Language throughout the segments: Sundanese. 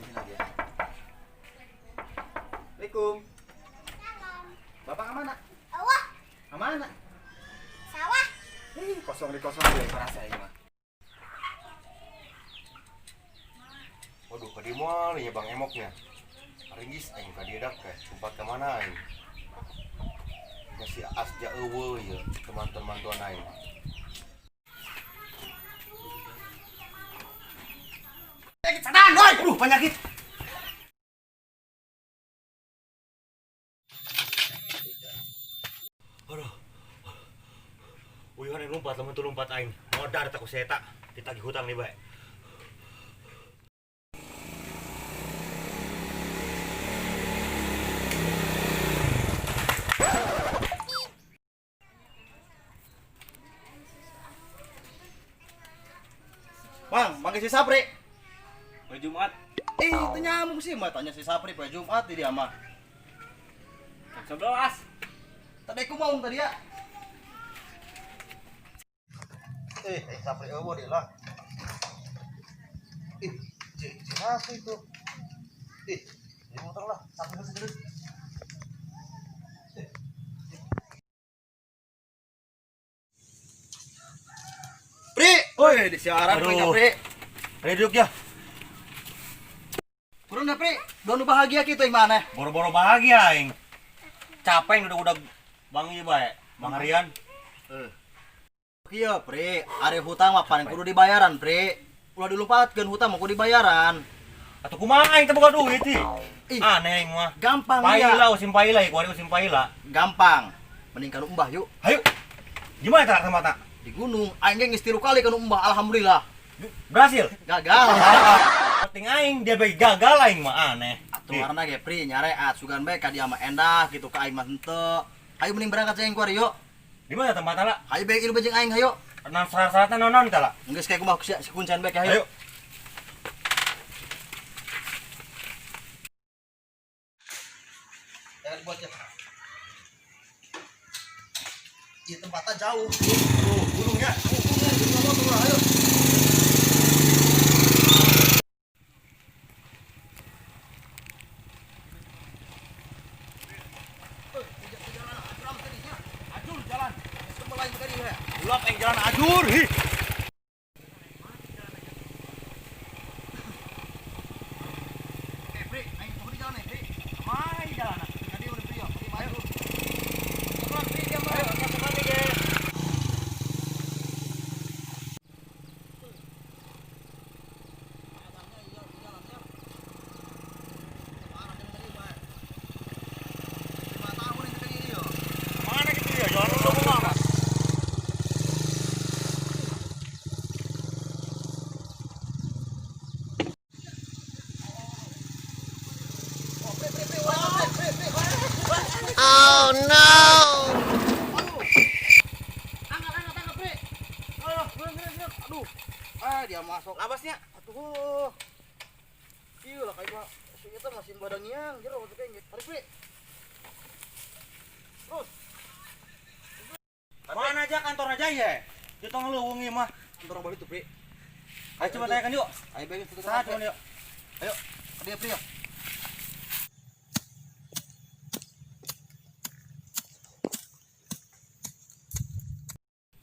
Aing lagi ya. Assalamualaikum. Bapak ke mana? Awah, Ke mana? sawah. Ih, kosong di kosong deh merasa ini mah. Waduh, ka dieu moal ya Bang Emoknya. Ringgis aing ka dieu dak teh. Tempat ka mana aing? Masih asja eueuh ya teman-teman tuan aing. Penyakit setan, woi. Aduh, penyakit. Aduh. Uyuhan yang lompat, lamun tuh lompat aing. Modar tak ku seta, ditagih hutang nih bae. Bang, manggil si Sapri. Poe Jumat. Eh, itu nyamuk sih mah tanya si Sapri poe Jumat di dia mah. Jam 11. Tadi aku mau tadi ya. Sapri eueuh dia lah. Ih, cik itu. Ih, di motor lah. Sapri terus. Pri, oi di siaran Aduh. Pri, Pri. Ayo duduk ya. Turun dah, Pri. Dono bahagia gitu yang mana? Boro-boro bahagia aing. Capek udah Bang ieu bae, Bang Aryan. Iya, Pri. Ari hutang mah paling kudu dibayaran, Pri. Ulah dilumpatkeun hutang mah kudu dibayaran. Atuh kumaha aing teh boga duit sih? Ih. Aneh aing mah. Gampang ya. Paila usim paila, kuari usim paila. Gampang. Mending kanu embah yuk Hayu. Gimana tah tempatna? di gunung. Aing ge geus 3 kali kanu embah, alhamdulillah. Berhasil. Gagal. Penting aing dia bagi gagal aing mah aneh. Atuh ngaranna ge Pri nyareat sugan bae ka dia mah endah gitu ka aing mah henteu. Hayu mending berangkat jeung kuari yuk. Di mana tempatna lah? Hayu bae ieu jeung aing hayu. Nah, syarat-syaratna naon tah lah? Geus kayak kumaha si kuncen bae hayu. Ayo. Jangan dibuat ya. Iya tempatnya jauh. Tuh, gunung ya. Gunung, gunung, gunung, ayo. Ajur jalan. Ulap aing jalan ajur. Hi. Eh, Pri, aing tunggu di jalan nih, Pri. Mana jalan? Tadi udah Pri, ya. Pri, maju. Pelan, Pri, dia mah. Ayo, masuk lagi, guys. Mana gitu ya? Jalan lu kumaha? Oh no! Angkat, angkat, angkat, Pri. Aduh, aduh. Ah, dia masuk. Labasnya. Aduh. Iya lah kayak si itu masih badan yang jero masuk kayak Tarik, Pri. Terus. Mana aja kantor aja ya? Di tong leuweung ieu mah. Kantor balik tuh, Pri. Ayo coba tanyakan yuk. Ayo bae tuh. Saha cuman yuk. Ayo, ke dia, Pri ya.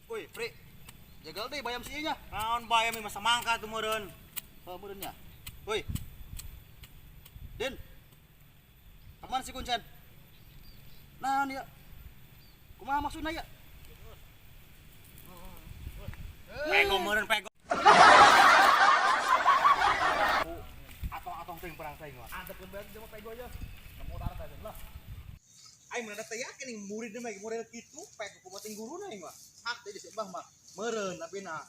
Woi, Pri. Jagal deh bayam si nya. Naon bayam ieu masa mangka tuh meureun. Oh, meureunnya. Woi. Din. Kemana si kuncen? Nah, dia. Kumaha maksudna ya? Pego meureun pego. Atong-atong teuing perang teuing mah. Antepkeun bae jeung pego aja. Nemu tarik aja lah. Aing mah teh yakin ning murid mah model kitu pego kumaha ting guruna aing mah. Hak teh di Mbah mah. Meureun tapi na.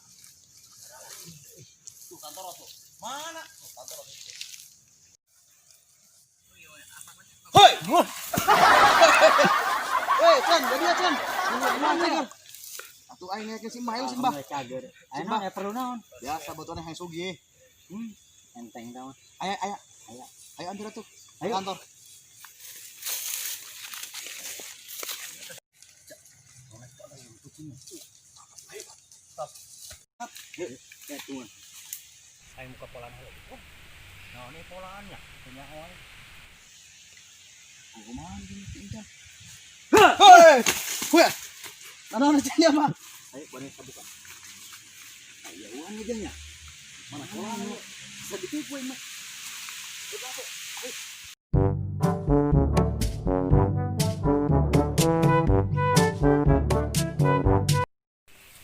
Tuh kantor tuh. Mana? Tuh kantor tuh. Hoi. Woi, Cen, jadi ya, Cen. Mana, Cen? Atuh aing ngakeun si Mbah, ayo si Mbah. Cager. Si Mbah. Aya perlu naon? Biasa batuannya hayang sugih. Enteng tah mah. Aya, aya. Aya. Ayo ambil atuh. Ayo. Kantor. Ya tuh. Aing muka pola heula. Nah, ini polaannya. Punya wae. Kumaha gini si Incan? Hei! Weh. Mana dia mah? Ayo, bani sabuka. Aya uang aja nya. Mana polaan ya? Bisa ditipu ini mah. Coba apa? Ayo.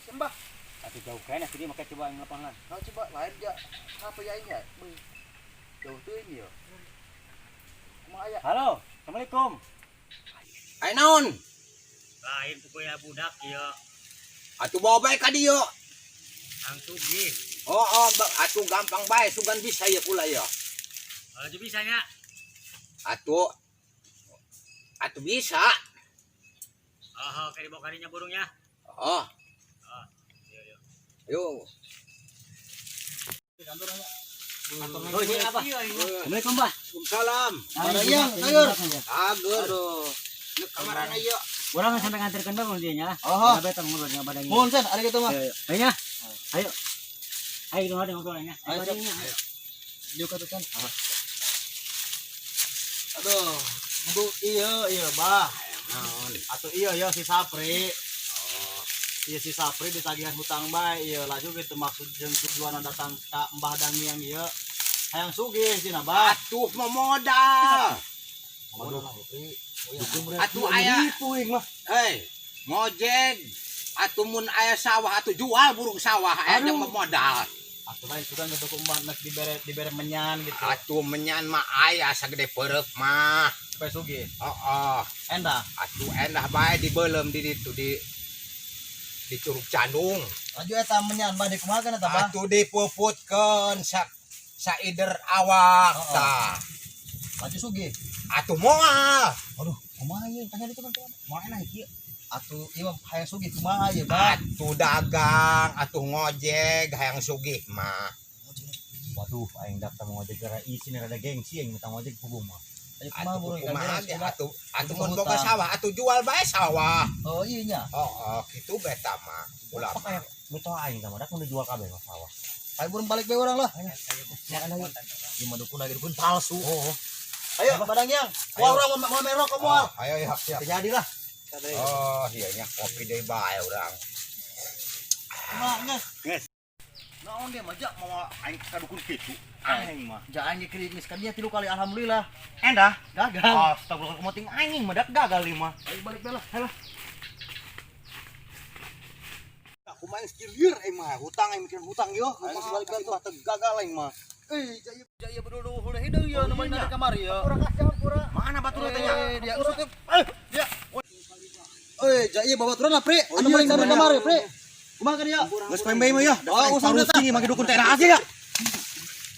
Sembah. Atuh jauh kayaknya sini makanya coba yang lapangan. Nah, coba lain ja. Apa ya ini ya? Jauh tuh ini ya. Kumaha aya? Halo, assalamualaikum. Ai naon? Lain pokoknya budak ya. Atuh bawa bae ka dieu. Langsung gih. Oh, atuh gampang bae sugan bisa ya pula ya. Kalau bisa nya. Atuh atuh bisa. Oh, kayak dibawa kadinya burungnya. Oh, Iya, iya. ayo. Oh, ini apa? Assalamualaikum, Bah. Waalaikumsalam. Mana yang sayur? Agur. Aduh. Nu kamarana ieu? Urang sampai nganterkeun bae mun dieu nya. Oh. Kabeh tong ngobrol dengan badannya. Mohon sen, ada gitu mah. Ayo, ayo. Ayo. Ayo. Ayo ngobrol ngobrolnya. Ayo, siap. Ayo. Diuk atuh Sen. Aduh, untuk iya iya bah. Naon? Atau iya iya si Sapri. Iya si Sapri ditagihan hutang bae iya laju gitu maksud jeung tujuan datang ka Mbah Dangiang ieu. Hayang sugih cenah bah. Atuh mau modal. Waduh, Atuh aya. Puing mah. Hei, ngojek. Atuh mun aya sawah atuh jual burung sawah aya jeung modal. Atuh lain sugan gitu ku mbah nek dibere dibere menyan gitu. Atuh menyan mah aya sagede peureuk mah. Supaya sugih. Oh. Endah. Atuh endah bae dibeuleum di ditu di Curug Candung. Laju eta menyan bah di kumaha kan eta bah? Atuh dipuputkeun sa saider awak Oh. tah. Laju sugih. Atuh moal. Aduh, kumaha ieu tanya ditu kan. Moal enak ieu. Atuh ieu mah hayang sugih kumaha ieu bah? Atuh dagang, atuh ngojek hayang sugih mah. Waduh, aing daftar mau ngojek gara isin rada gengsi aing minta ngojek puguh mah. Ayo kumaha Atuh burung kumaha ge atuh atuh mun Hutang. boga sawah atuh jual bae sawah. Oh iya nya. Oh, kitu beta mah. Ulah Apa kayak mitoha aing tah mah dak mun dijual kabeh mah sawah. Ayo burung balik bae urang lah. Makan aja. Ieu mah dukun lagi dukun palsu. Oh, Ayo Badang Yang. Wah urang mau mau merok kamu moal. Ayo ya siap. Terjadi lah. Oh, iya nya kopi deui bae urang. Kumaha geus? Geus. Naon dia mah jak mau aing ka dukun kitu. Aing mah. Ja aing ge geus ka dia tilu kali alhamdulillah. Endah. Gagal. Astagfirullah kumaha ting anjing mah dak gagal ieu mah. Ayo balik bae lah. Ayo lah. Aku mah geus lieur aing mah hutang aing mikirin hutang yo. Aing Masih balik balik tuh teu gagal aing mah. Eh, ja ieu ja ieu bedulu heulah hideung ieu nu balik dari kamari ya. Mana batur teh nya? Eh, dia usut eh dia. Eh, ja ieu babaturan lah, Pri. Anu balik dari kamari, Pri. Kumaha ka dia? Geus poe mah ya. Oh, usah Parusi mah dukun teh aja ya.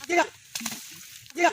Aja ya. Aja ya.